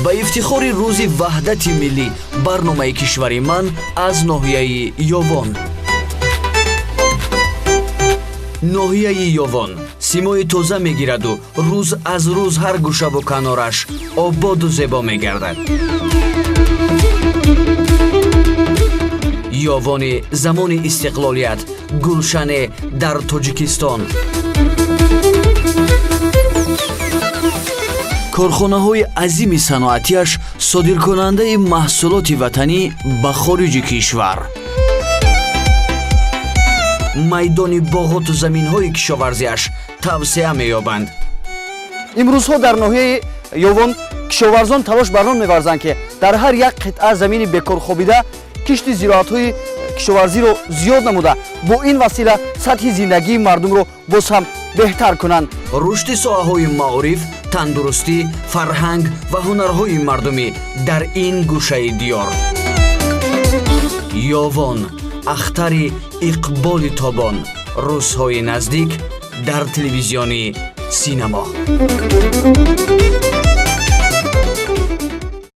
Ба ифтихори Рӯзи Ваҳдати Миллӣ барномаи «Кишвари ман» аз ноҳияи Ёвон. Ноҳияи Ёвон симои тоза мегираду рӯз аз рӯз ҳар гӯшаву канораш ободу зебо мегардад. Ёвони замони истиқлолият гулшане дар Тоҷикистон. Корхонаҳои азими саноатиаш содиркунандаи маҳсулоти ватанӣ ба хориҷи кишвар. Майдони боғоту заминҳои кишоварзиаш тавсеа меёбанд. Имрӯзҳо дар ноҳияи Ёвон кишоварзон талош бар он меварзанд, ки дар ҳар як қитъа замини бекор хобида кишти зироатҳои кишоварзиро зиёд намуда, бо ин васила сатҳи зиндагии мардумро боз ҳам беҳтар кунанд. Рушди соҳаҳои маориф, тандурустӣ, фарҳанг ва ҳунарҳои мардумӣ дар ин гӯшаи диёр. Ёвон, ахтари иқболи тобон. Рӯзҳои наздик дар телевизиони Синамо.